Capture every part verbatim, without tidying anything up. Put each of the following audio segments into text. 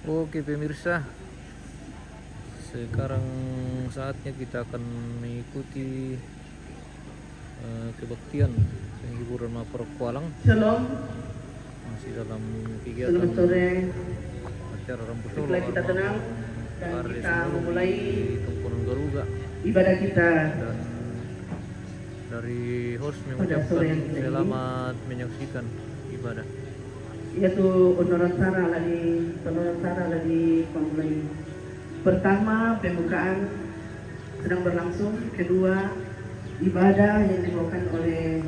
Oke pemirsa, sekarang saatnya kita akan mengikuti eh, kebaktian penghiburan Mapar Kualang. Shalom. Masih dalam kegiatan acara Rambu Solo. Baiklah, kita tenang dan kita memulai ibadah kita. Dan dari host mengucapkan selamat menyaksikan ibadah. Yaitu onoran sara lagi, onoran sara lagi pemulai. Pertama, pembukaan sedang berlangsung. Kedua, ibadah yang dibawakan oleh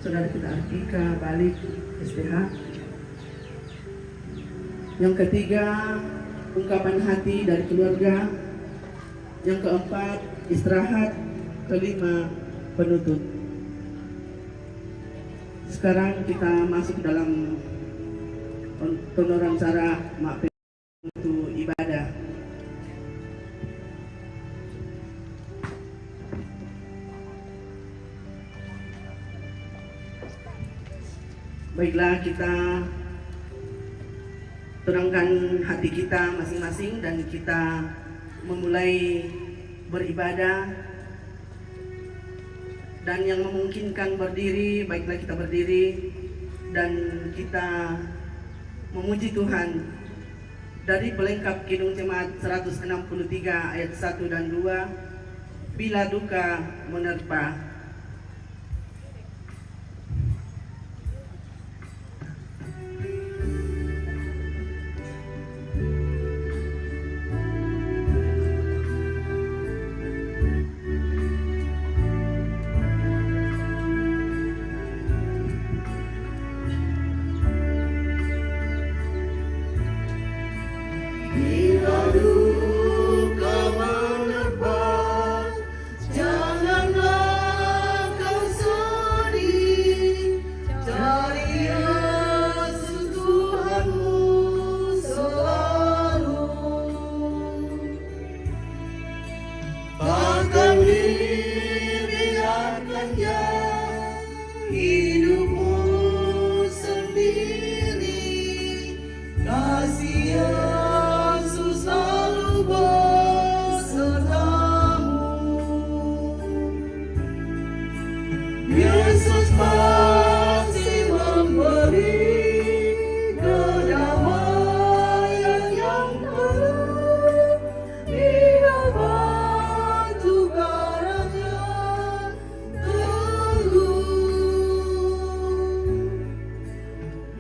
saudara kita Artika balik S T H. Yang ketiga, ungkapan hati dari keluarga. Yang keempat, istirahat. Kelima, penutup. Sekarang kita masuk dalam onoran sara mak untuk ibadah. Baiklah, kita tenangkan hati kita masing-masing dan kita memulai beribadah. Dan yang memungkinkan berdiri, baiklah kita berdiri dan kita memuji Tuhan. Dari pelengkap Kidung Jemaat seratus enam puluh tiga ayat satu dan dua, bila duka menerpa. Janganlah kau sedih, cari Yesus Tuhanmu selalu. Takkan dibiarkan Dia hidupmu sendiri. Kasih Yesus selalu besertamu. Yesus pasti memberi kedamaian yang penuh. Dia batu karang yang teguh.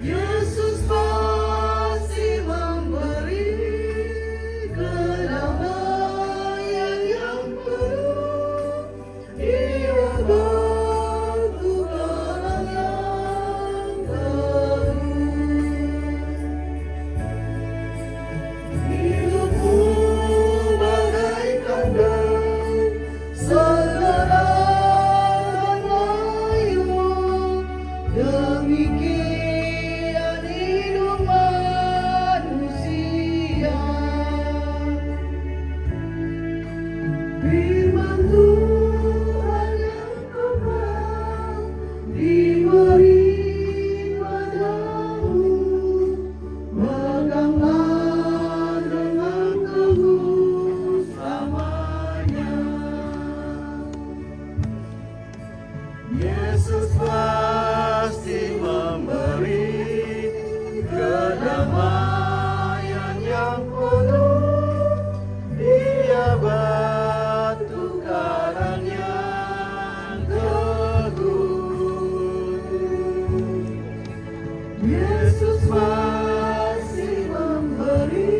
Yesus pasti memberi kedamaian yang penuh. Dia batu karang yang teguh. Hidupmu bagaikan dan segala dan layu. Demikian hidup manusia. Firman Tuhan yang kekal diberi padamu. Peganglah dengan teguh selamanya. Yesus pasti memberi kedamaian yang penuh. Dia batu karang yang teguh. Yesus masih memberi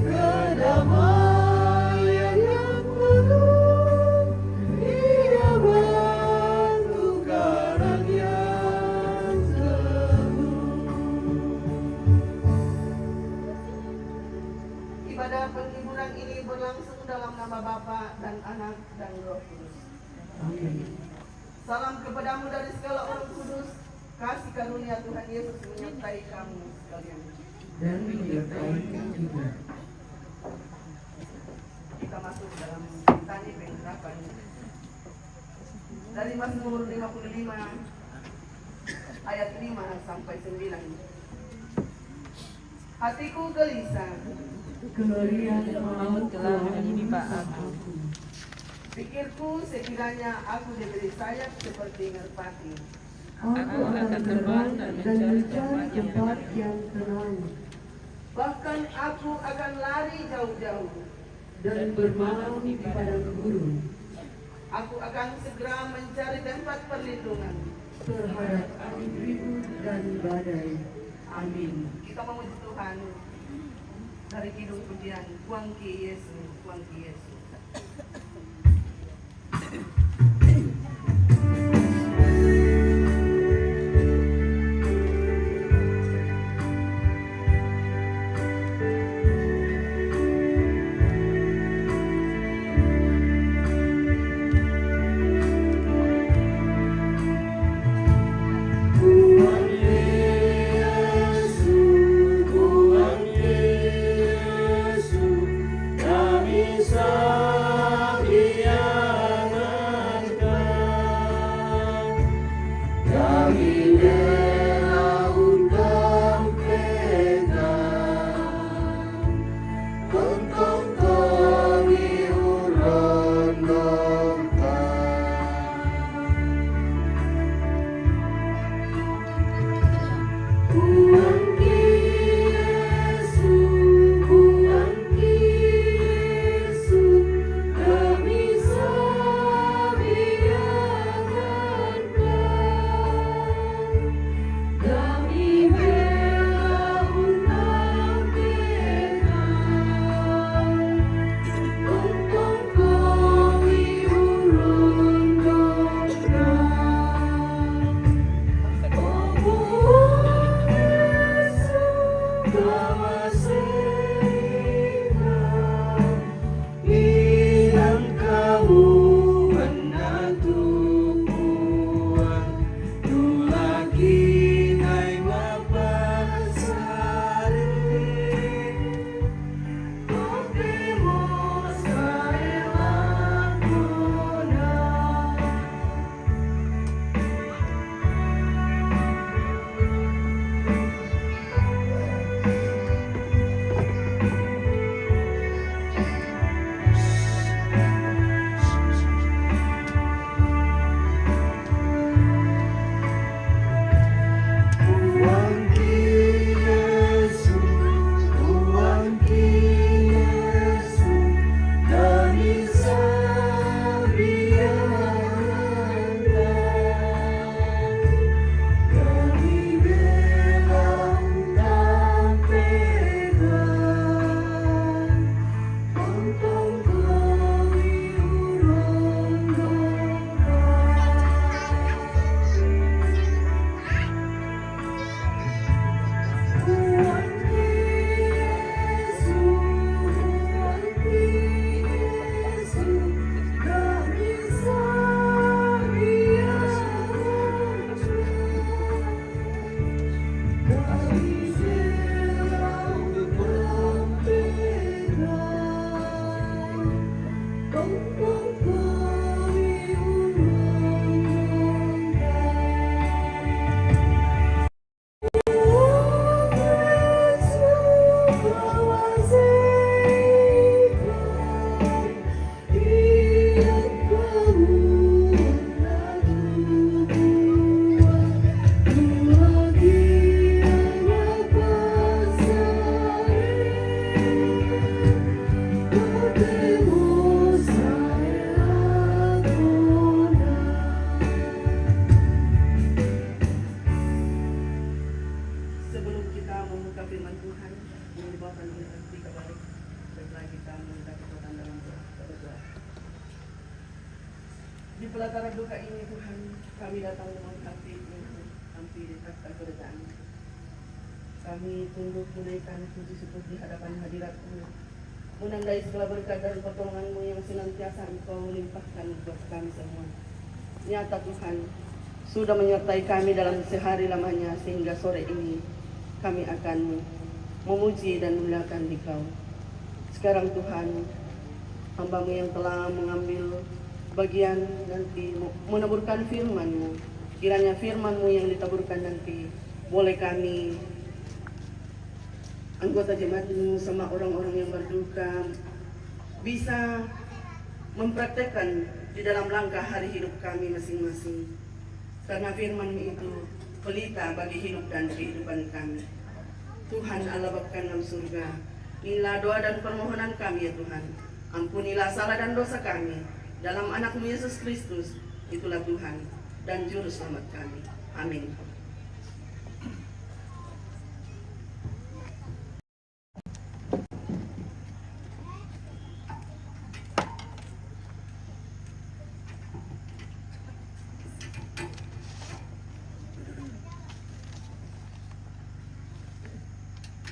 kedamaian yang penuh. Dia batu karang yang teguh. Ibadah penghiburan ini berlangsung dalam nama Bapa dan Anak dan Roh Kudus. Amin. Salam kepadamu dari segala orang kudus. Kasih karunia Tuhan Yesus menyertai kamu sekalian. Dan menyertai juga. Kita masuk dalam tanya pengharapan. Dari Mazmur lima puluh lima ayat lima sampai sembilan. Hatiku gelisah. Kemerian maut telah menimpa aku. Pikirku, sekiranya aku diberi sayap seperti merpati. Aku akan terbang dan mencari tempat yang tenang. Bahkan aku akan lari jauh-jauh. Dan bermalam di padang gurun. Aku akan segera mencari tempat perlindungan. Terhadap angin ribut dan badai. Amin. Kita memuji Tuhan dari kidung pujian, Kuang Ki Yesu, Kuang Ki Yesu. Sebelum kita membuka firman Tuhan, yang dibawakan oleh Tika Balik, baiklah kita minta kekuatan dalam berdoa. Di pelataran duka ini, Tuhan, kami datang dengan hati yang hampir di takhta kerajaan. Kami tunduk menaikan puji syukur di hadapan hadirat-Mu, menandai segala berkat dan pertolongan-Mu yang senantiasa Engkau limpahkan buat kami semua. Nyata, Tuhan, sudah menyertai kami dalam sehari lamanya, sehingga sore ini kami akan memuji dan memuliakan Dikau. Sekarang, Tuhan, hamba-Mu yang telah mengambil bagian nanti menaburkan firman-Mu. Kiranya firman-Mu yang ditaburkan nanti boleh kami anggota jemaatmu sama orang-orang yang berduka bisa mempraktekkan di dalam langkah hari hidup kami masing-masing. Karena firman itu pelita bagi hidup dan kehidupan kami. Tuhan Allah Bapa dalam surga, inilah doa dan permohonan kami ya Tuhan. Ampunilah salah dan dosa kami. Dalam anakmu Yesus Kristus, itulah Tuhan dan Juru Selamat kami. Amin.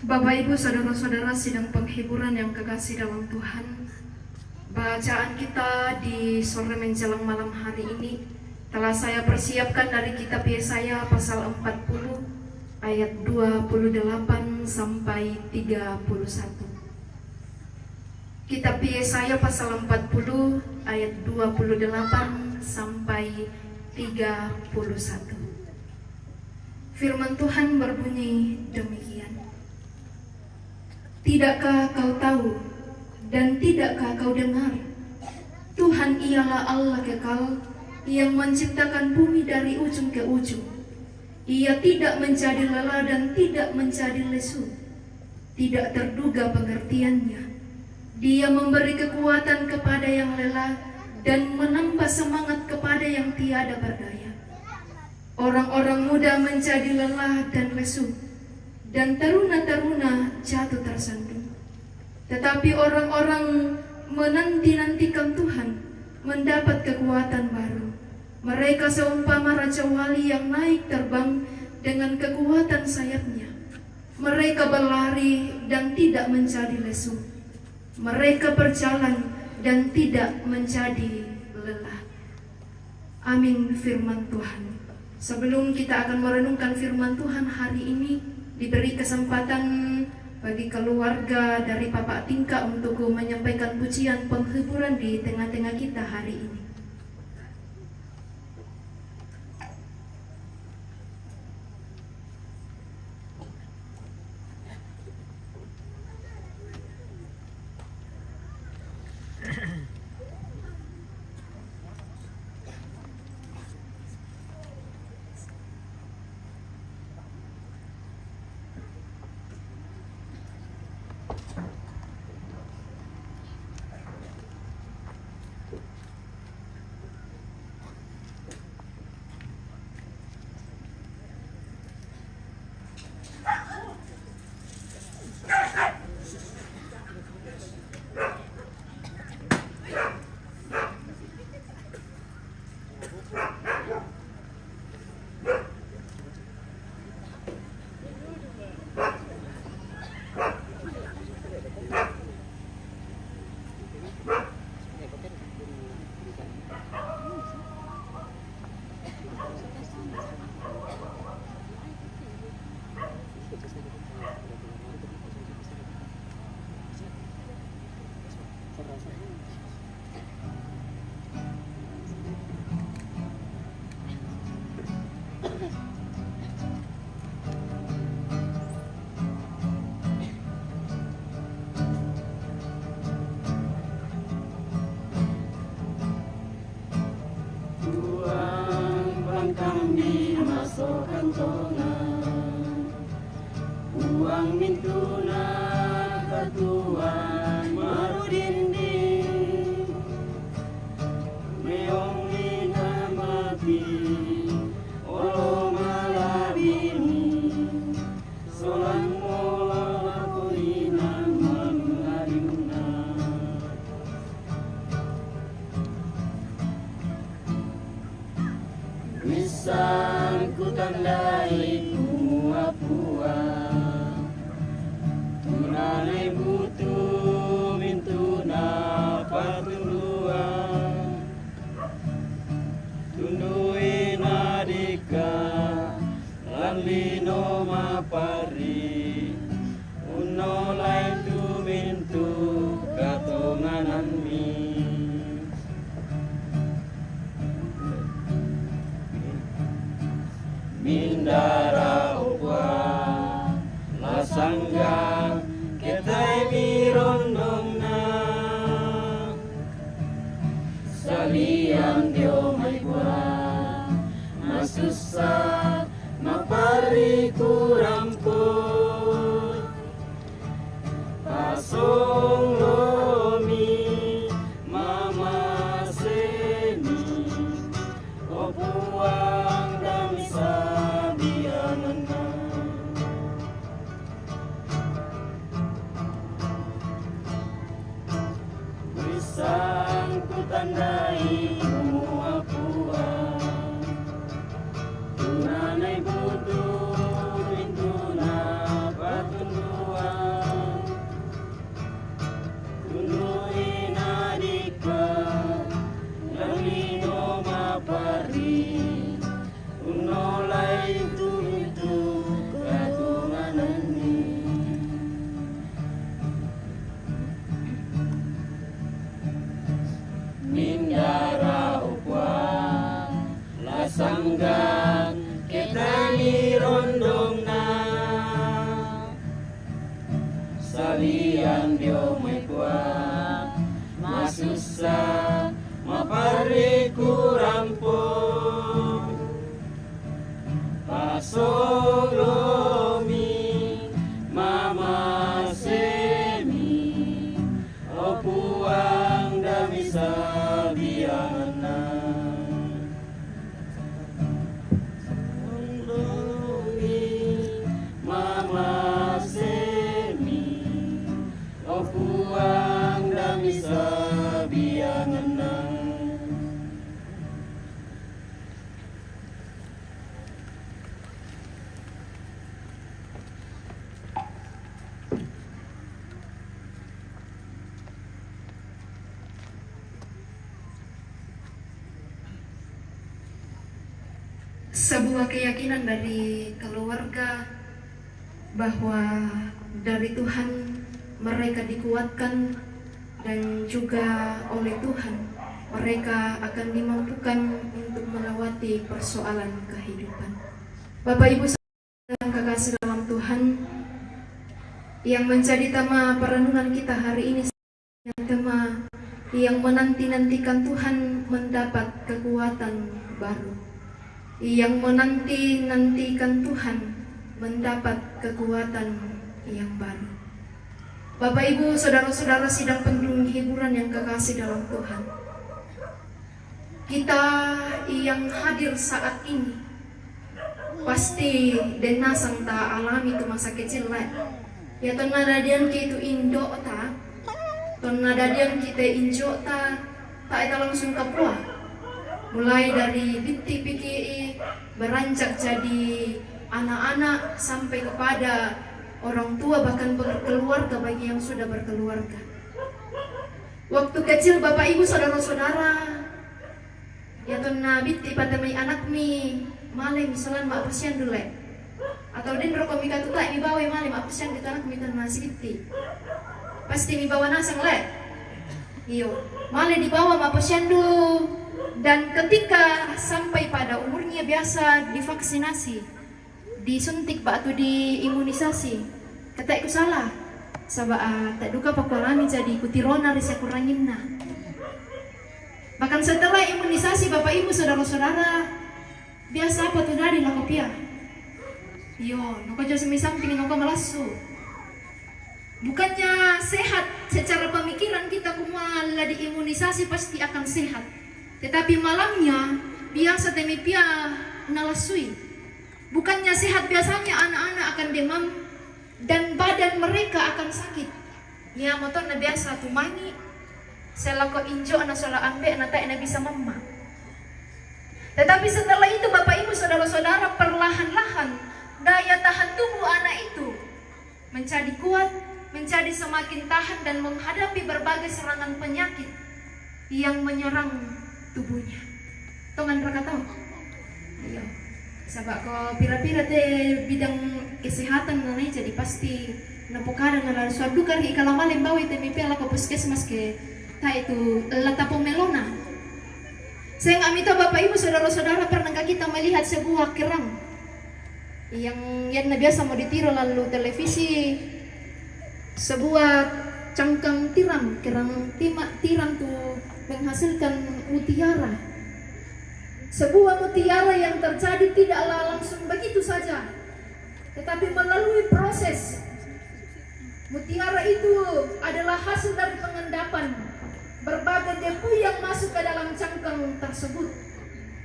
Bapak, Ibu, saudara-saudara sidang penghiburan yang kekasih dalam Tuhan, bacaan kita di sore menjelang malam hari ini telah saya persiapkan dari kitab Yesaya pasal empat puluh ayat dua puluh delapan sampai tiga puluh satu. Kitab Yesaya pasal empat puluh ayat dua puluh delapan sampai tiga puluh satu. Firman Tuhan berbunyi demikian. Tidakkah kau tahu dan tidakkah kau dengar? Tuhan ialah Allah kekal yang menciptakan bumi dari ujung ke ujung. Ia tidak menjadi lelah dan tidak menjadi lesu. Tidak terduga pengertiannya. Dia memberi kekuatan kepada yang lelah dan menambah semangat kepada yang tiada berdaya. Orang-orang muda menjadi lelah dan lesu, dan teruna-teruna jatuh tersandung. Tetapi orang-orang menanti-nantikan Tuhan mendapat kekuatan baru. Mereka seumpama raja wali yang naik terbang dengan kekuatan sayapnya. Mereka berlari dan tidak menjadi lesu. Mereka berjalan dan tidak menjadi lelah. Amin, firman Tuhan. Sebelum kita akan merenungkan firman Tuhan hari ini, diberi kesempatan bagi keluarga dari Bapak Tingka untuk menyampaikan pujian penghiburan di tengah-tengah kita hari ini. Tuang bang kami masuk kantongan. Uang mintuna katuan marudindi. Meong mina mati olo malabini. Solang mola laku ina manularina. Misang kutandai kumua-pua. Sussa maparri kurampo, pasong lomi mamaseni, o Puang dami sabianganna. Wisang kutandai mua-pua, tunanai butu lintuna patunduan, tunui nadika, lamino mapari, unolai tu-, tu katungananni. Mindara upua la sangga ketani rondongna, salian dio mai kua masussa maparri kurampo. Pasolomi mamasemi, o Puang dami sabianganna. Pasolomi mamasemi, o Puang dami sabianganna. Sebuah keyakinan dari keluarga bahwa dari Tuhan mereka dikuatkan dan juga oleh Tuhan mereka akan dimampukan untuk melewati persoalan kehidupan. Bapak Ibu yang kekasih dalam Tuhan, yang menjadi tema perenungan kita hari ini, yang tema, yang menanti-nantikan Tuhan mendapat kekuatan baru. Yang menanti-nantikan Tuhan mendapat kekuatan yang baru. Bapak, Ibu, saudara-saudara sidang penuntun hiburan yang kekasih dalam Tuhan, kita yang hadir saat ini pasti den nasang ta alami tu masa kecil, le. Ya, tonna dadian ki tu indo'ta, tonna dadian ki te injo'ta, tae ta langsung kapua. Mulai dari bitti piki i, beranjak jadi anak-anak, sampai kepada orang tua, bahkan berkeluarga bagi yang sudah berkeluarga. Waktu kecil, Bapak, Ibu, saudara-saudara, ya, tonna bitti patemai anakmi, male mi solan ma'posyandu, le. Atau den roko mi katuta mi bawai male ma'posyandu tu anakmi tonna sibitti. Pasti mi bawa nasang, le. Iyo, male dibawa ma'posyandu, dan ketika sampai pada umurnya biasa divaksinasi, disuntik ba'tu diimunisasi. Katae kusala, saba, ah, tae duka pa kualami jadi kutirona ri sakuranginna. Bahkan setelah imunisasi, Bapak, Ibu, saudara-saudara, biasa apa tu dadi lako pia? Iyo, noko just mi samping, noko malassu. Bukannya sehat secara pemikiran kita kumua la diimunisasi pasti akan sehat. Tetapi malamnya biasa temi pia nalassui. Bukannya sehat, biasanya anak-anak akan demam dan badan mereka akan sakit. Nia motonna biasa tumangi, selako injo'na sola ambe'na tae nabisa mamma. Tetapi setelah itu, Bapak, Ibu, saudara-saudara, perlahan-lahan daya tahan tubuh anak itu menjadi kuat, menjadi semakin tahan dan menghadapi berbagai serangan penyakit yang menyerang tubuhnya. Tongan raka tau? Iyo. Saba ko pira-pira te bidang kesehatan nanai, jadi pasti napokada na la suadduka ri ikala male mbawai temi pia lako puskesmas ke tae tu la tapomelona. Senga'mi to, Bapak, Ibu, saudara-saudara, pernahkah kita melihat sebuah kerang yang, yang biasa mo ditiro lalu televisi, sebuah cangkang tiram, kerang tima-, tiram tu menghasilkan mutiara. Sebuah mutiara yang terjadi tidaklah langsung begitu saja, tetapi melalui proses. Mutiara itu adalah hasil dari pengendapan berbagai debu yang masuk ke dalam cangkang tersebut.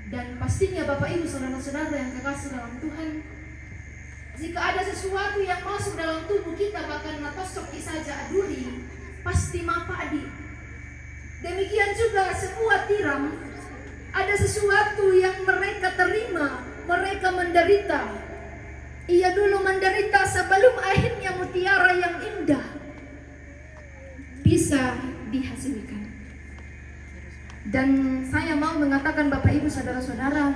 Dan pastinya, Bapak Ibu, saudara-saudara yang kekasih dalam Tuhan, jika ada sesuatu yang masuk dalam tubuh kita, bahkan natosok saja aduri, pasti mapadi. Demikian juga sebuah tiram, ada sesuatu yang mereka terima, mereka menderita. Ia dulu menderita sebelum akhirnya mutiara yang indah bisa dihasilkan. Dan saya mau mengatakan, Bapak Ibu, saudara-saudara,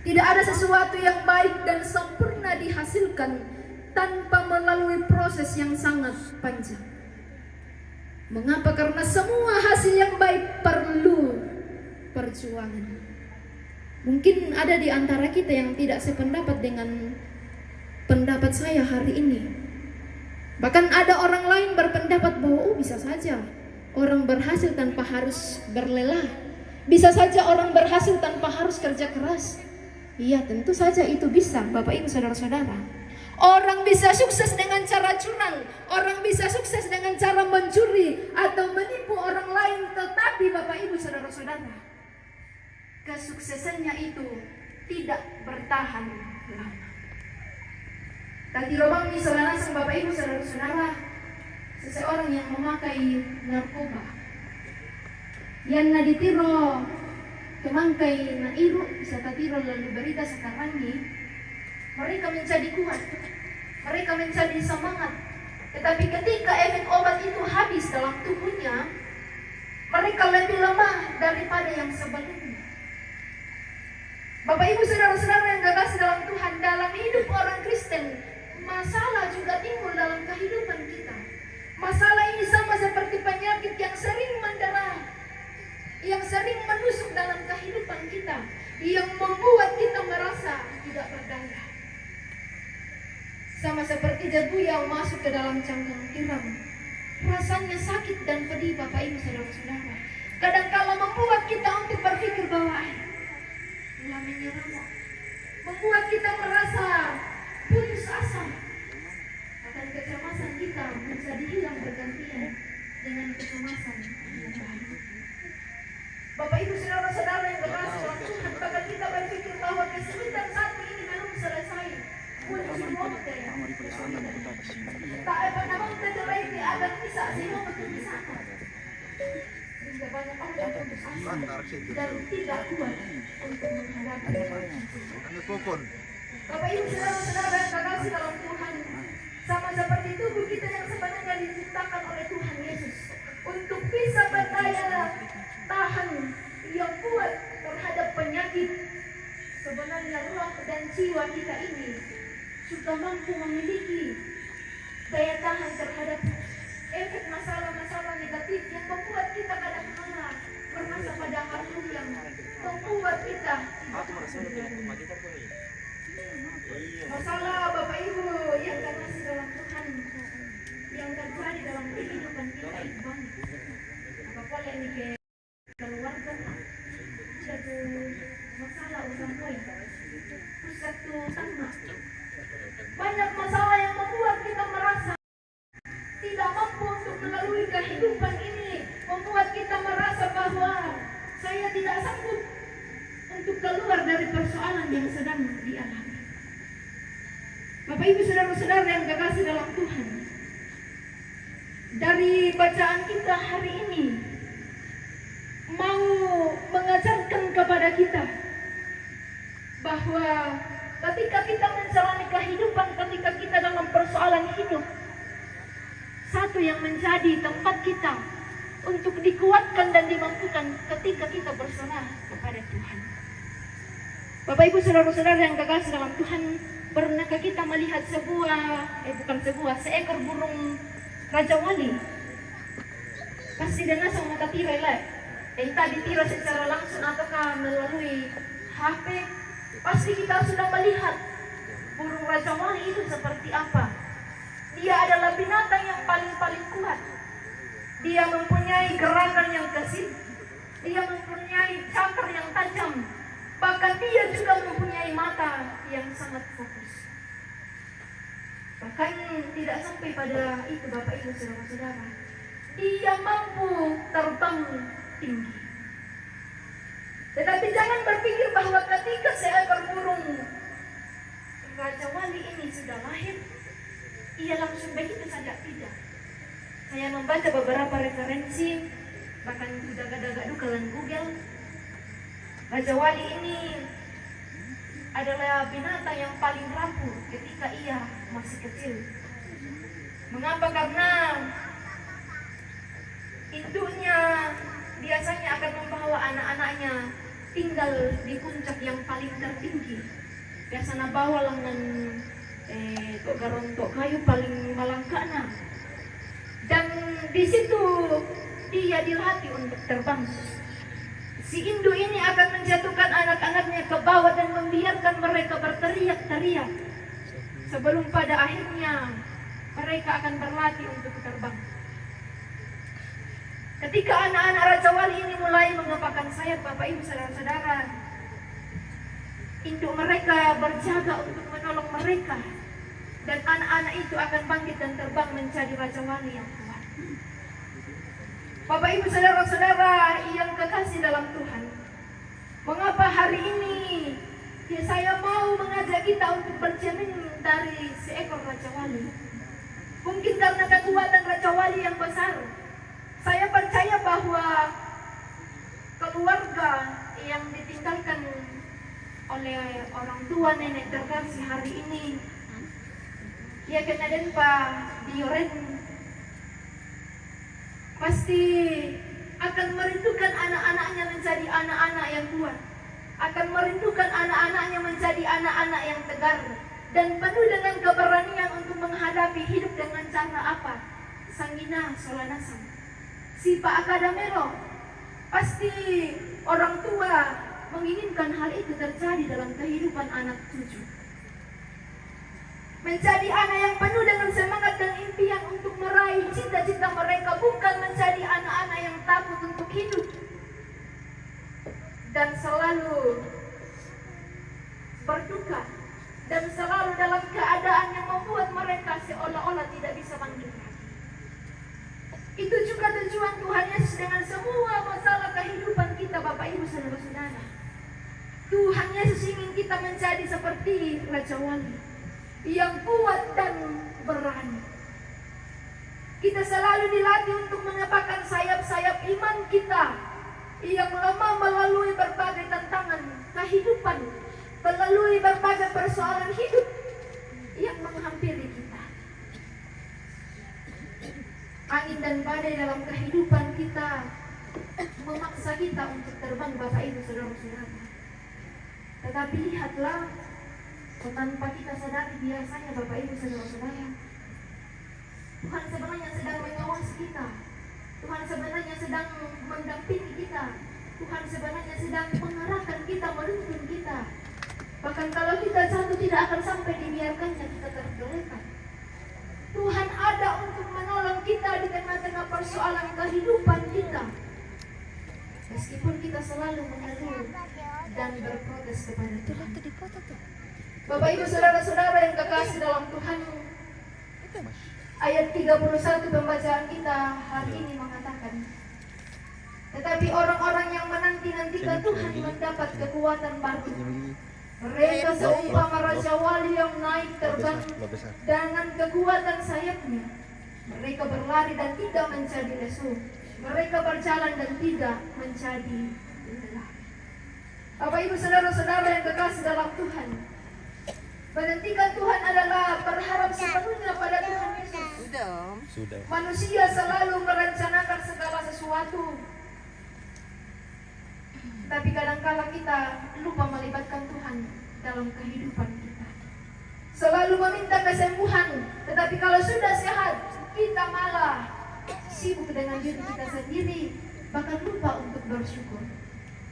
tidak ada sesuatu yang baik dan sempurna dihasilkan tanpa melalui proses yang sangat panjang. Mengapa? Karena semua hasil yang baik perlu perjuangan. Mungkin ada di antara kita yang tidak sependapat dengan pendapat saya hari ini. Bahkan ada orang lain berpendapat bahwa, oh, bisa saja orang berhasil tanpa harus berlelah. Bisa saja orang berhasil tanpa harus kerja keras. Iya, tentu saja itu bisa, Bapak Ibu, saudara-saudara. Orang bisa sukses dengan cara curang, orang bisa sukses dengan cara mencuri atau menipu orang lain, tetapi, Bapak Ibu, saudara-saudara, kesuksesannya itu tidak bertahan lama. Tadi robang ni saudara, sang Bapak Ibu, saudara-saudara, seseorang yang memakai narkoba. Yang na ditiro kemangkai na iru, bisa tatiro lalu berita sekarang ni, mereka menjadi kuat, mereka menjadi semangat. Tetapi ketika efek obat itu habis dalam tubuhnya, mereka lebih lemah daripada yang sebelumnya. Bapak, Ibu, saudara-saudara yang kekasih dalam Tuhan, dalam hidup orang Kristen, masalah juga timbul dalam kehidupan kita. Masalah ini sama seperti penyakit yang sering mendera, yang sering menusuk dalam kehidupan kita, yang membuat kita merasa tidak berdaya. Sama seperti debu yang masuk ke dalam cangkang tiram. Rasanya sakit dan pedih, Bapak Ibu, saudara-saudara. Kadangkala membuat kita untuk berpikir bahwa, "Ai, lah menyerah kok." Membuat kita merasa putus asa. Akan kecemasan kita menjadi hilang bergantian dengan kecemasan yang baru. Bapak, Ibu, saudara-saudara yang kekasih dalam Tuhan, bahkan kita berpikir bahwa kesulitan satu ini belum selesai. Kunci mote. Tak apa nama kita jelek di adat bisa sih mau betul bisa. Sehingga banyak orang yang putus asa dan tidak kuat untuk menghadapi. Bapak, Ibu, saudara-saudara yang kekasih dalam Tuhan, sama seperti tubuh kita yang sebenarnya diciptakan oleh Tuhan Yesus untuk bisa berdaya tahan, yang kuat terhadap penyakit, sebenarnya roh dan jiwa kita ini juga mampu memiliki daya tahan terhadap efek masalah-masalah negatif yang membuat kita kadangkala merasa pada haluh, yang membuat kita tidak mampu. Masalah, Bapak Ibu yang kekasih dalam Tuhan, yang terjadi dalam kehidupan kita itu banyak. Apa boleh nih, ke keluarga? Satu masalah orang lain. Terus satu sama. Banyak masalah yang membuat kita merasa tidak mampu untuk melalui kehidupan ini, membuat kita merasa bahwa saya tidak sanggup untuk keluar dari persoalan yang sedang dialami. Bapak, Ibu, saudara-saudara yang kekasih dalam Tuhan, dari bacaan kita hari ini mau mengajarkan kepada kita bahwa ketika kita menjalani kehidupan, ketika kita dalam persoalan hidup, satu yang menjadi tempat kita untuk dikuatkan dan dimampukan ketika kita berserah kepada Tuhan. Bapak, Ibu, saudara-saudara yang kekasih dalam Tuhan, pernahkah kita melihat sebuah, eh, bukan sebuah, seekor burung rajawali? Pasti dengar sama kita tira, le. Entah ditira secara langsung ataukah melalui H P, pasti kita sudah melihat burung rajawali itu seperti apa. Dia adalah binatang yang paling-paling kuat. Dia mempunyai gerakan yang gesit. Dia mempunyai cakar yang tajam. Bahkan dia juga mempunyai mata yang sangat fokus. Bahkan tidak sampai pada itu, Bapak Ibu Saudara-saudara, dia mampu terbang tinggi. Tetapi jangan berpikir bahwa ketika seekor burung Raja Wali ini sudah lahir, ia langsung begitu saja, tidak. Saya membaca beberapa referensi, bahkan sudah gada-gada dalam Google. Raja Wali ini adalah binatang yang paling rapuh ketika ia masih kecil. Mengapa? Karena induknya biasanya akan membawa anak-anaknya tinggal di puncak yang paling tertinggi. Biasanya bawa lengan, eh, tok garontok kayu paling malangkana. Dan di situ dia dilatih untuk terbang. Si induk ini akan menjatuhkan anak-anaknya ke bawah dan membiarkan mereka berteriak-teriak. Sebelum pada akhirnya mereka akan berlatih untuk terbang. Ketika anak-anak Raja Wali ini mulai mengepakkan sayap, Bapak Ibu Saudara-saudara, induk mereka berjaga untuk menolong mereka. Dan anak-anak itu akan bangkit dan terbang menjadi Raja Wali yang kuat. Bapak Ibu Saudara-saudara yang kekasih dalam Tuhan, mengapa hari ini ya, saya mau mengajak kita untuk bercermin dari seekor Raja Wali? Mungkin karena kekuatan Raja Wali yang besar, saya percaya bahwa keluarga yang ditinggalkan oleh orang tua nenek terkasih hari ini, ya kena denpa di Yoren, pasti akan merindukan anak-anaknya menjadi anak-anak yang kuat, akan merindukan anak-anaknya menjadi anak-anak yang tegar dan penuh dengan keberanian untuk menghadapi hidup dengan cara apa? Sangina solanasang. Sipa akadamero, pasti orang tua menginginkan hal itu terjadi dalam kehidupan anak cucu. Menjadi anak yang penuh dengan semangat dan impian untuk meraih cita-cita mereka, bukan menjadi anak-anak yang takut untuk hidup dan selalu berduka dan selalu dalam keadaan yang membuat mereka seolah-olah tidak bisa bangkit lagi. Itu juga tujuan Tuhan Yesus dengan semua masalah kehidupan kita, Bapak Ibu Saudara-saudara. Tuhan Yesus ingin kita menjadi seperti Raja Wali yang kuat dan berani. Kita selalu dilatih untuk mengepakkan sayap-sayap iman kita yang lemah melalui berbagai tantangan kehidupan, melalui berbagai persoalan hidup yang menghampiri kita. Angin dan badai dalam kehidupan kita memaksa kita untuk terbang, Bapak Ibu Saudara-saudara. Tetapi lihatlah, tanpa kita sadari biasanya, Bapak Ibu Saudara-saudara, Tuhan sebenarnya sedang mengawasi kita. Tuhan sebenarnya sedang mendampingi kita. Tuhan sebenarnya sedang mengarahkan kita, menuntun kita. Bahkan kalau kita jatuh, tidak akan sampai dibiarkannya kita tergeletak. Tuhan ada untuk menolong kita di tengah-tengah persoalan kehidupan kita. Meskipun kita selalu mengeluh dan berprotes kepada Tuhan. Bapak Ibu Saudara-saudara yang kekasih dalam Tuhan, ayat tiga puluh satu pembacaan kita hari ini mengatakan, "Tetapi orang-orang yang menanti-nantikan Tuhan mendapat kekuatan baru. Mereka seumpama Raja Wali yang naik terbang dengan kekuatan sayapnya. Mereka berlari dan tidak menjadi lesu. Mereka berjalan dan tidak menjadi lelah." Bapak Ibu Saudara-saudara yang kekasih dalam Tuhan, menantikan Tuhan adalah berharap sepenuhnya pada Tuhan Yesus. Sudah, Om. Sudah. Manusia selalu merencanakan segala sesuatu, tapi kadangkala kita lupa melibatkan Tuhan dalam kehidupan kita. Selalu meminta kesembuhan, tetapi kalau sudah sehat, kita malah sibuk dengan diri kita sendiri, bahkan lupa untuk bersyukur.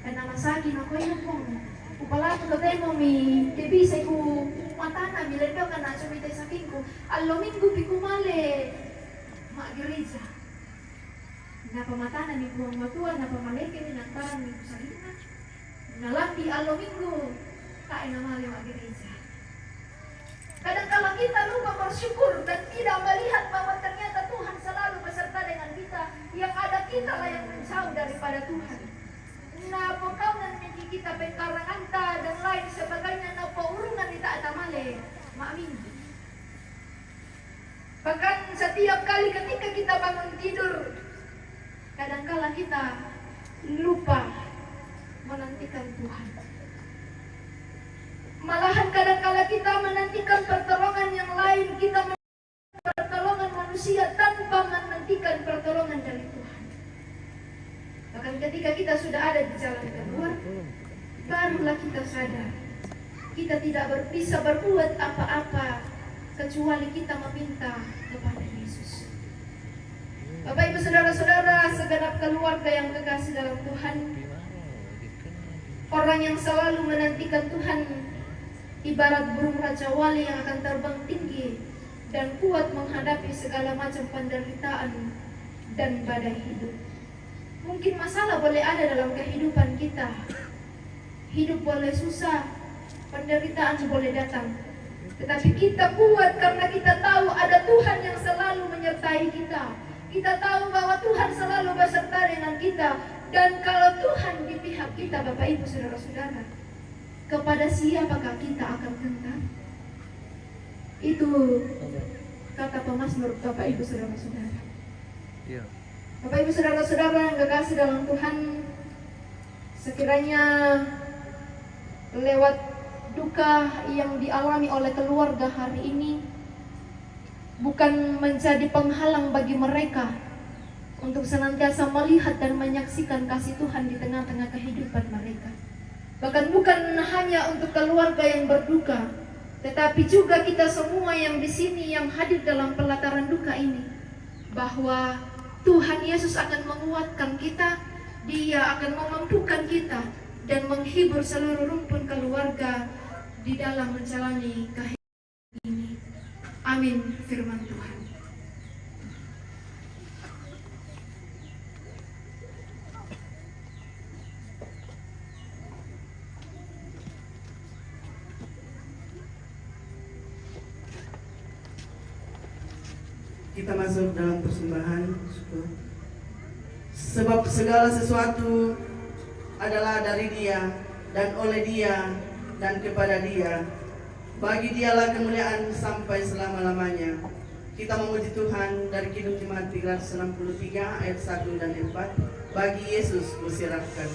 Karena masaki makoyo pong, kupalatu katemo mi, dia bisa ku matana mi lendo kana cumi te sakingku, allo minggu pi kumale ma gereja. Napa matana mi Puang Matua, napa maleke mi nantaran mi kusalinga. Nalambi allo Minggu, tae namale ma gereja. Kadangkala kita lupa bersyukur dan tidak melihat bahwa ternyata Tuhan selalu beserta dengan kita. Yang ada kitalah yang menjauh daripada Tuhan. Napokaunan miki kita pengkaranganta dan lain sebagainya, napaurungan ni tae tamale ma Minggu. Bahkan setiap kali ketika kita bangun tidur, kadangkala kita lupa menantikan Tuhan. Malahan kadangkala kita menantikan pertolongan yang lain, kita menantikan pertolongan manusia tanpa menantikan pertolongan dari Tuhan. Bahkan ketika kita sudah ada di jalan keluar, barulah kita sadar kita tidak ber- bisa berbuat apa-apa kecuali kita meminta kepada Yesus. Bapak, Ibu, Saudara-saudara, segenap keluarga yang kekasih dalam Tuhan, orang yang selalu menantikan Tuhan ibarat burung rajawali yang akan terbang tinggi dan kuat menghadapi segala macam penderitaan dan badai hidup. Mungkin masalah boleh ada dalam kehidupan kita. Hidup boleh susah, penderitaan boleh datang. Tetapi kita kuat karena kita tahu ada Tuhan yang selalu menyertai kita. Kita tahu bahwa Tuhan selalu beserta dengan kita. Dan kalau Tuhan di pihak kita, Bapak, Ibu, Saudara-saudara, kepada siapakah kita akan gentar? Itu kata pemazmur, Bapak, Ibu, Saudara-saudara. Iya. Bapak, Ibu, Saudara-saudara yang kekasih dalam Tuhan, sekiranya lewat duka yang dialami oleh keluarga hari ini bukan menjadi penghalang bagi mereka untuk senantiasa melihat dan menyaksikan kasih Tuhan di tengah-tengah kehidupan mereka. Bahkan bukan hanya untuk keluarga yang berduka, tetapi juga kita semua yang di sini yang hadir dalam pelataran duka ini, bahwa Tuhan Yesus akan menguatkan kita, Dia akan memampukan kita, dan menghibur seluruh rumpun keluarga di dalam menjalani kehidupan ini. Amin, firman Tuhan. Kita masuk dalam persembahan syukur. Sebab segala sesuatu adalah dari Dia, dan oleh Dia, dan kepada Dia. Bagi Dialah kemuliaan sampai selama-lamanya. Kita memuji Tuhan dari Kidung Jemaat tiga ratus enam puluh tiga ayat satu dan empat. Bagi Yesus kuserahkan.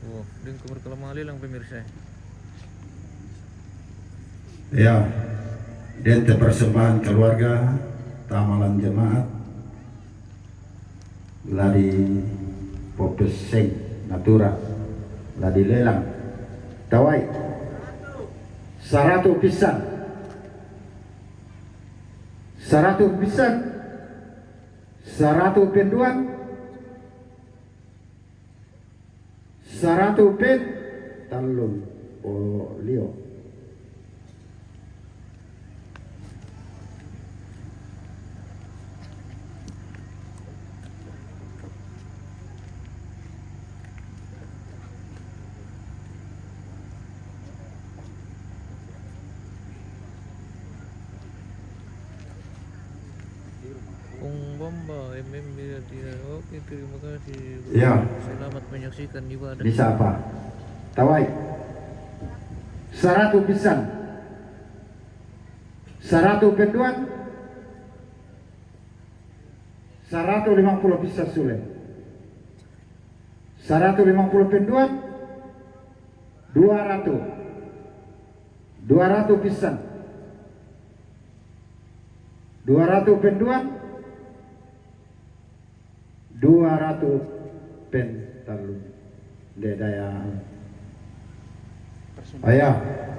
Oh, deng ko berkelama lelang, pemirsa. Ya, dente persembahan keluarga, tamalan jemaat, ladi popeseng natura, ladi lelang. Tawai. Saratu pisan. Saratu pisan. Saratu penduan. Saratu pen tallun. Polio. Kong Bamba, M M B, tidak. Oke, terima kasih. Ya. Selamat menyaksikan ibadah. Bisa apa? Tawai. Saratu pisan. Saratu penduan. Saratu lima puluh pisan sule. Saratu lima puluh penduan. Dua ratu. Dua ratu pisan. Dua ratu penduan. Dua ratu pen tallun. De daya. Aya,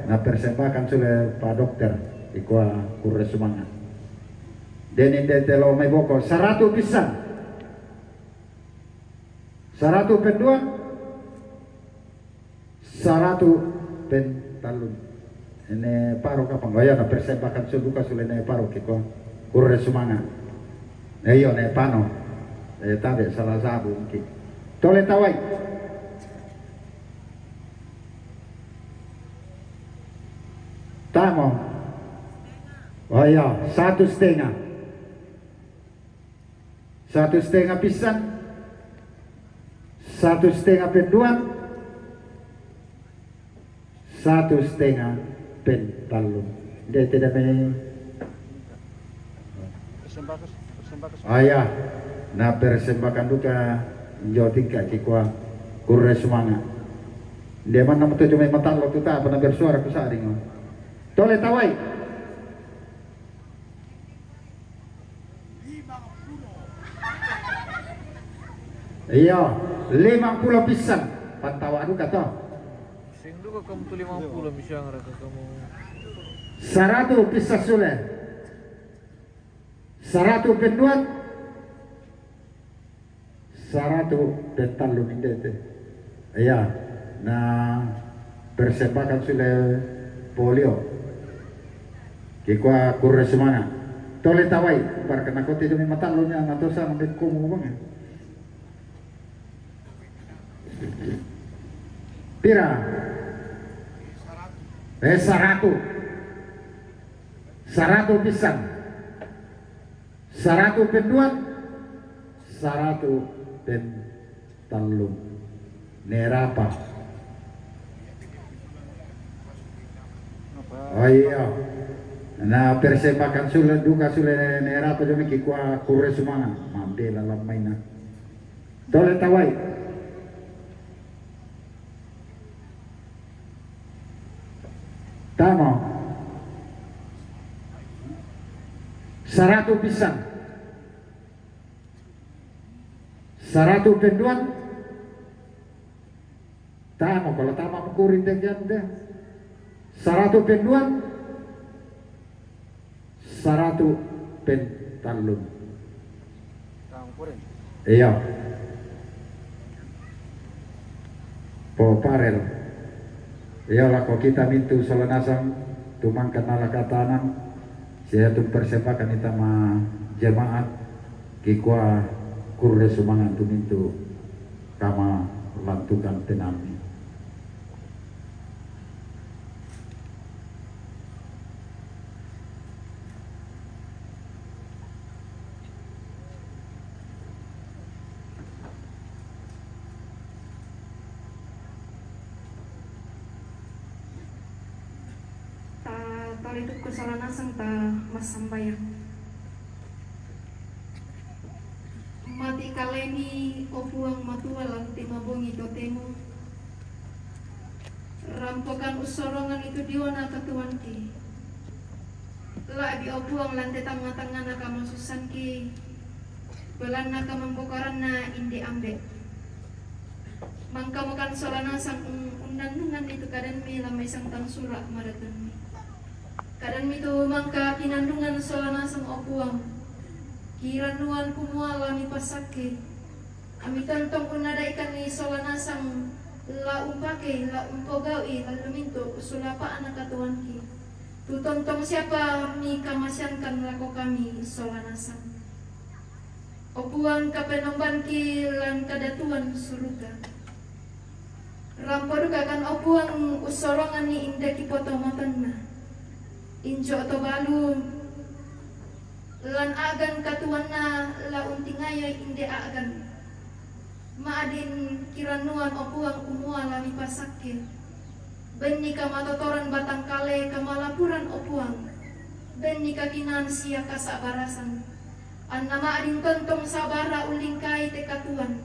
na persembahkan sule pa dokter, ikua kurre sumanga. Deni de telo mai boko, saratu pisan. Saratu penduan. Saratu pen tallun. Ene paro kapang, oh ya, na persembahkan suduka sule ne paro kiko. Kurre sumanga. Ne iyo ne pano. E tabe salah sabu ki. Tole tawai. Tamo. Oh ya, satu setengah. Satu setengah pisan. Satu setengah penduan. Satu setengah pen tallun. De tidak me. Persembahkan, persembahkan. Ah ya. Na persembahkan duka. Jotika kikua kurre sumanga. De mana mutu cuma matallo tuta apa na bersuara ku sading. Tole tawai. Iyo, limang pulo pisan. Pantawa duka to. Seng duka kamu tu limang pulo, misalnya raka kamu. Saratu pisan sule. Saratu penduan. Saratu pen tallun inde te. Iya, na persembahkan sule polio. Kikua kurre sumanga. Tole tawai, barka na kote demi matallo nya na tosa na me komu bang. Pira? Eh, saratu. Saratu pisan. Saratu penduan, saratu pen tallun. Nerapa. Oh iya. Na persembahkan sule duka sule nerapa jami kikua kurre sumanga. Mambela lamaina. Tole tawai. Tamo. Saratu pisan. Saratu penduan. Tamo, kalau tamo mukuri tegian de. Saratu penduan. Saratu pen tallun. Iya. Po parel. Iya, lako kita mintu sola nasang, tumangkan nala katanan, sia tu persembahkan ita ma jemaat, kikua kurre sumangan tu mintu kama lantukan tenami. Ta tole tukku sola nasang ta massambayang. Mati kaleni, o Puang Matua, lan timabongi totemo. Rampokan ussorongan itu diona katuanki. La'bi o Puang lan te tangnga-tangngana kamasussanki, belanna kamambokaranna inde ambe. Mangkamokan sola nasang un-, unnannungan itu kadanmi lan mai sangtang sura' madatanmi. Kadanmi tu mangka kinannungan sola nasang o Puang. Kirannuan kumua la mipassakke. Ami tontong unnadaikanni sola nasang la umpake, la umpogau'i lan lumintu sulapa'na katuanki. Tu tontong siapa mikamaseankan lako kami sola nasang. O Puang Kapenombanki lan kadatuan suruga. Rampo dukakan o Puang ussoronganni inde kipotomatonna. Injo to balu lan a'gan katuanna la untingayai inde a'gan. Ma'din kirannuan o Puang kumua la mipassakke. Benni kamatotoran batangkale kamalapuran o Puang. Benni kakinaan sia kasa'barasan. Anna ma'din tontong sabara ullingkai te katuan.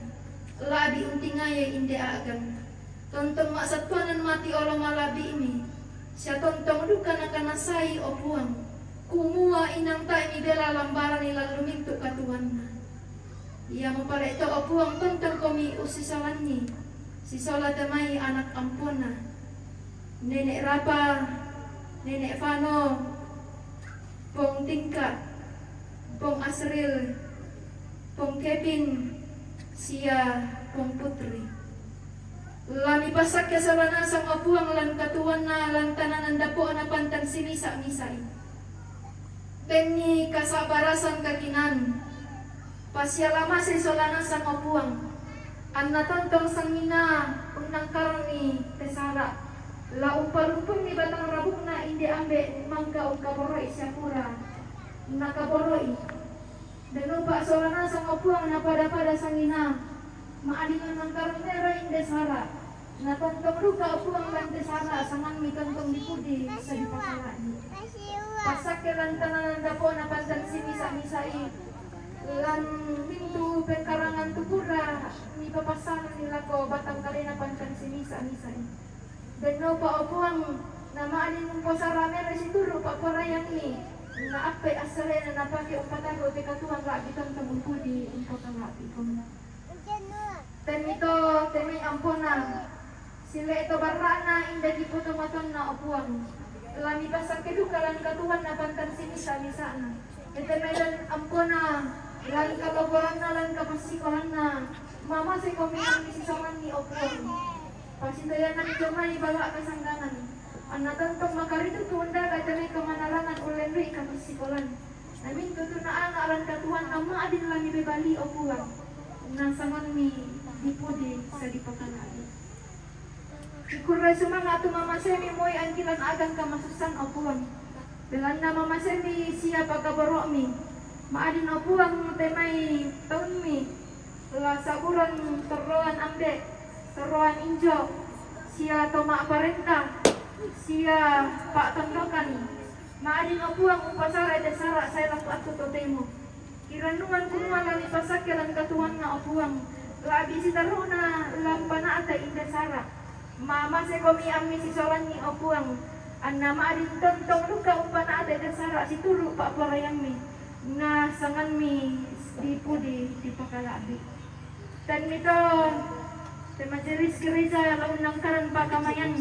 La'bi untingayai inde a'gan. Tontong ma'sattuanang mati olo mala'bi'mi, sia tontong duka nakanasai, o Puang, kumua inang tae mibela lambarani lan lumintu katuanna. Iamo pale to, o Puang, tontongkomi ussisolanni, sisola te mai anak ampona, Nene' Rapa, Nene' Fano, Pong Tingka, Pong Asril, Pong Kevin, sia Pong Putri. La mipassakke sola nasang, o Puang, lan katuanna, lan tananan dapo'na pantan simisa-misai. Benni kasa'barasan kakinaan. Pasiala masei sola nasang, o Puang. Anna tontong sanginna unnangkaranni te sara'. La umpalumpunni batang rabukna inde ambe' mangka ungkaboro'i siapura nakaboro'i. Dennopa sola nasang, o Puang, napada-pada sanginna. Ma'din unnangkarang mero inde sara'. Na tontong duka, o Puang, lan te sara', sanganmi tontong dipudi sadipakala'bi. Passakke lan tananan dapo'na pantan simisa-misai. Lan mintu pengkarangan tu pura mipapassananni lako batangkalena pantan simisa-misai. Dennopa, o Puang, na ma'din umposara mero situru' pa'poraiammi, na appe' assalena napake umpatarru' te katuang la'bi tontong umpudi umpakala'bikomi. Temmi to te mai ampona, sile' to barra'na inde kipotomatonna, o Puang. La mipassakke duka lan katuanna pantan simisa-misa'na. Tete mai lan ampona, lan kaloboranna, lan kapassikolanna, mamasekomi ammi sisolanni, o Puang. Pasitojanganni to mai balla' kasanggangan. Anna tontong makaritu tu undaga te mai kamanarangan ullendu'i kapassikolan. Na mintu tu naanga' lan katuanna ma'din la mipebali, o Puang. Na sanganmi dipudi sadipakala'bi. Kikurre sumanga' tu mamasemi moi angki lan agang kamasussan, o Puang. Belanna mamasemi sia pakaboro'mi. Ma'din, o Puang, te mai taummi, la sa'burang torroan ambe', torroan injo, sia to ma'parenta, sia pa'tondokan. Ma'din, o Puang, umpasarai te sara' sae lako attu totemo. Kirannuang kumua la mipassakke lan katuanna, o Puang, la'bi sitaru'na la umpana'te inde sara'. Mamasekomi ammi sisolanni, o Puang, anna ma'din tontong duka umpana'te inde sara' situru' pa'poraiammi, na sanganmi dipudi dipakala'bi. Temmi to te majelis gereja la unnangkarang pa'kamaeang.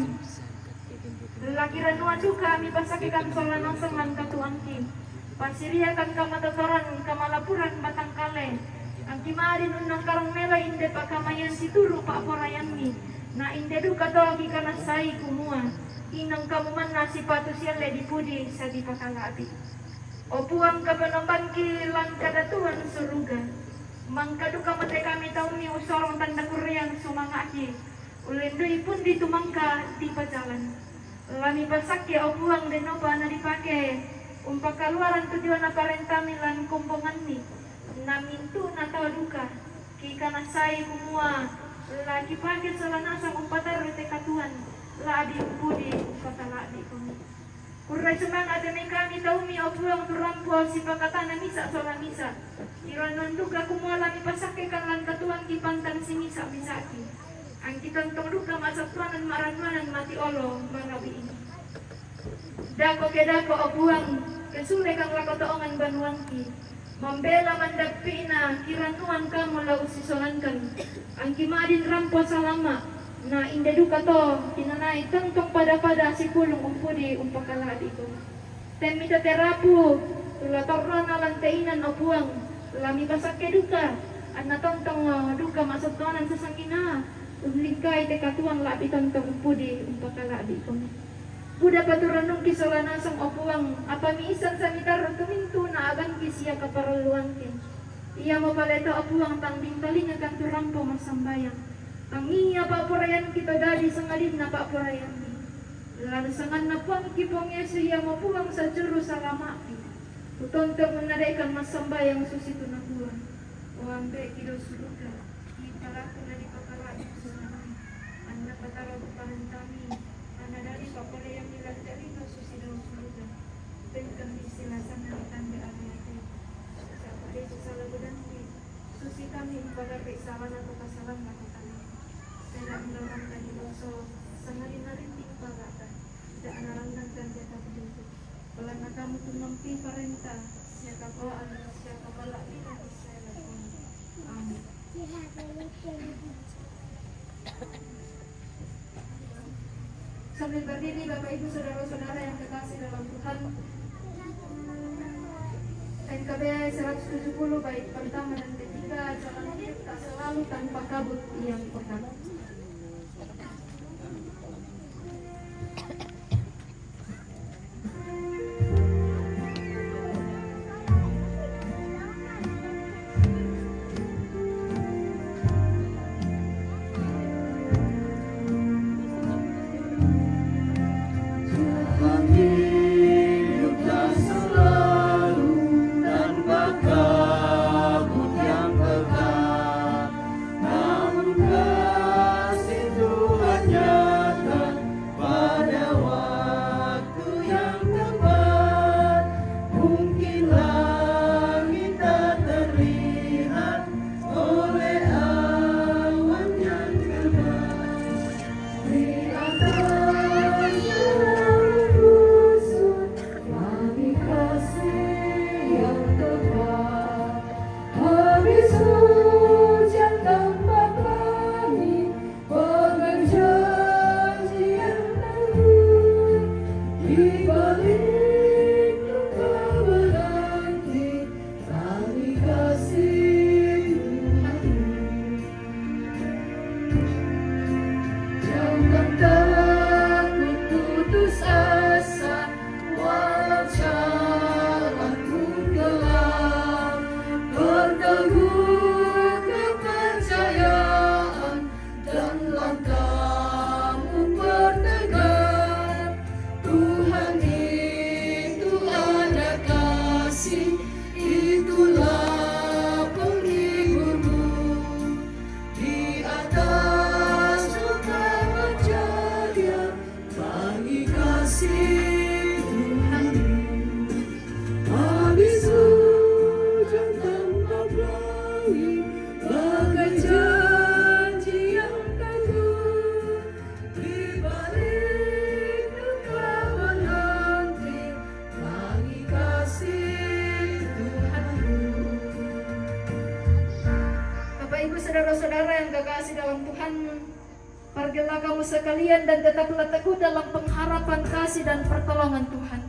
La kirannuang duka mipassakkekang sola nasang lan katuangki. Passiriakang kamatotoran, kamalapuran batangkale. Angki ma'din unnangkarang melo inde pa'kamaeang situru' pa'poraiammi. Na inde duka to kikanassai kumua, inang kamu manna sipatu sialle dipudi sadipakala'bi. O Puang, Kapenombanki lan kadatuan suruga, mangka duka mate kami taummi ussorong tanda kurreang sumanga'ki, ullendu'i pundi tu mangka dipajalang. La mipassakke, o Puang, dennopa nadipake umpakaluarang tu diona parentami lan kombonganni, na mintu'na tau duka kikanassai kumua la kipake sola nasang umpatarru te katuang la'bi umpudi umpakala'bikomi. Kurre sumanga' te mai kami taummi, o Puang, tu rampo sipakatana misa' sola misa'. Kirannuang duka kumua la mipassakkekang lan katuangki pantan simisa'-misa'ki. Angki tontong duka masattuanan marannuanan mati olo marabi ini. Dako ke dako, o Puang, ke sule kang lako toongan banuangki. Mambela mandappi'na kirannuan kamu la ussisonangkan. Angki madin rampo salama, na inde duka to kinanai tontong pada-pada sipulung umpudi umpakala'bi ko. Temmi terapu, tu la torrona lan te inan, o Puang, la mipasakke duka, anna tontong duka masattuanan sesangina, unlingkai te katuoan la'bi tontong umpudi umpakala'bi ko. Buda paturennungki sola nasang, o Puang, apa miissan samitarru tumintu na abangki sia kaparelluangki. Iamo pale to, o Puang, tang dingkalingakan tu rampo massambayang. Tangia pa'poraianki to dadi sangadinna pa'poraianmi. Lalu sanganna Puangki Puang Yesu iamo Puang sajuru salama'ki. Kutontong mennadaikan massambayang susitu nakua, O Ambe'ki dosu duka, kipalaku na dipakala'bi susinami, anna patara tu parentami, anna dadi pa'poraiammi lan te lino susi dosu duka. Tengkammi silasanna ri tande arete. Sapa desu sala budanti, susi kami umpagarri' salana tu kasalanna tu tanami. Tena mulaurangka diloso, sangadinna rinting paga'ta, da narandangkan data petunjuk. Belanna kamu tummampi parenta, sia kakoan, sia kapala'bina issai lakona. Amin. Sambil berdiri, Bapak Ibu Saudara-saudara yang kekasih dalam Tuhan, N K B seratus tujuh puluh bait pertama dan ketiga, jalan hidup tak selalu tanpa kabut yang pekat. Bapak, Ibu, saudara-saudara yang kekasih dalam Tuhan, pergilah kamu sekalian dan tetaplah teguh dalam pengharapan kasih dan pertolongan Tuhan.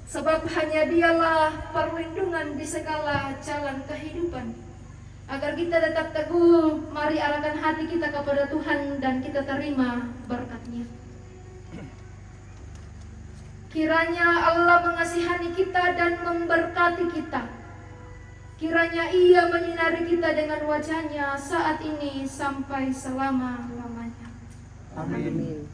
Sebab hanya Dialah perlindungan di segala jalan kehidupan. Agar kita tetap teguh, mari arahkan hati kita kepada Tuhan dan kita terima berkat-Nya. Kiranya Allah mengasihani kita dan memberkati kita. Kiranya Ia menyinari kita dengan wajah-Nya saat ini sampai selama-lamanya. Amin.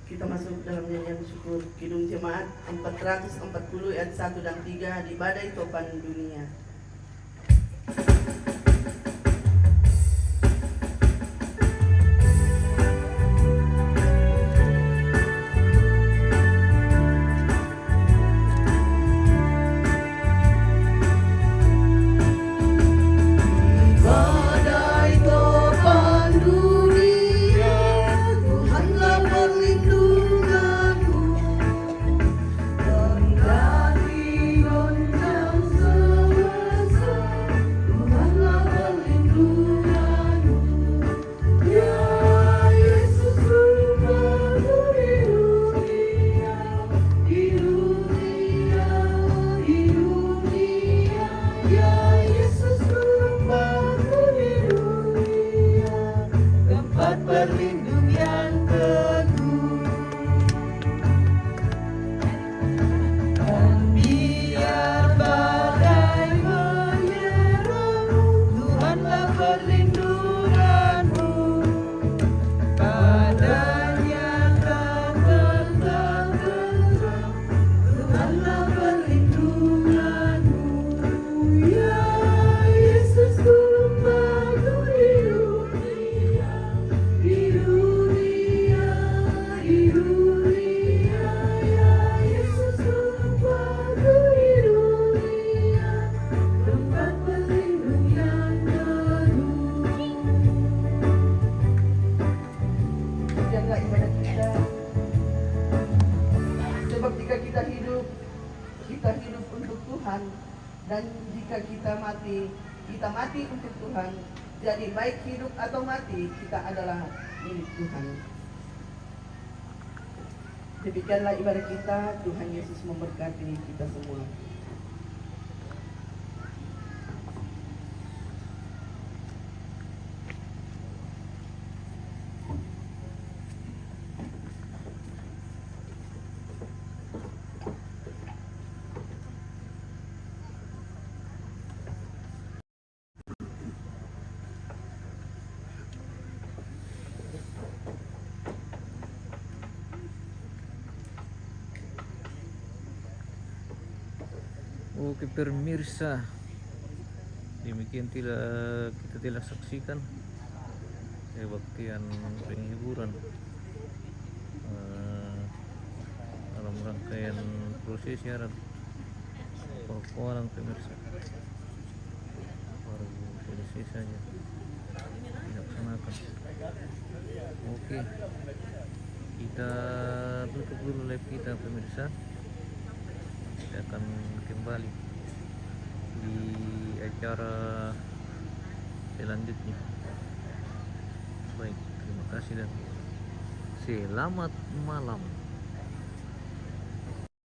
Kita masuk dalam nyanyian syukur Kidung Jemaat empat ratus empat puluh ayat satu dan tiga, Di Badai Topan Dunia. Berlindung yang teguh. Dan biar badai menyerang, Tuhanlah perlindunganmu. Padanya kan tetap tenang, Tuhanlah perlindunganmu. Ya Yesus, gunung batu di dunia. Di dunia, di dunia, ya Yesus, tempat di dunia, tempat berlindung yang teguh. Demikianlah ibadah kita. Sebab jika kita hidup, kita hidup untuk Tuhan. Dan jika kita mati, kita mati untuk Tuhan. Jadi baik hidup atau mati, kita adalah milik Tuhan. Demikianlah ibadah kita. Tuhan Yesus memberkati kita semua. Oke, pemirsa, demikian telah kita telah saksikan kebaktian penghiburan, eh, dalam rangkaian prosesi adat Pakualang, pemirsa. Baru selesai saja dilaksanakan. Oke, kita tutup dulu live kita, pemirsa. Kita akan kembali di acara selanjutnya. Baik, terima kasih dan selamat malam.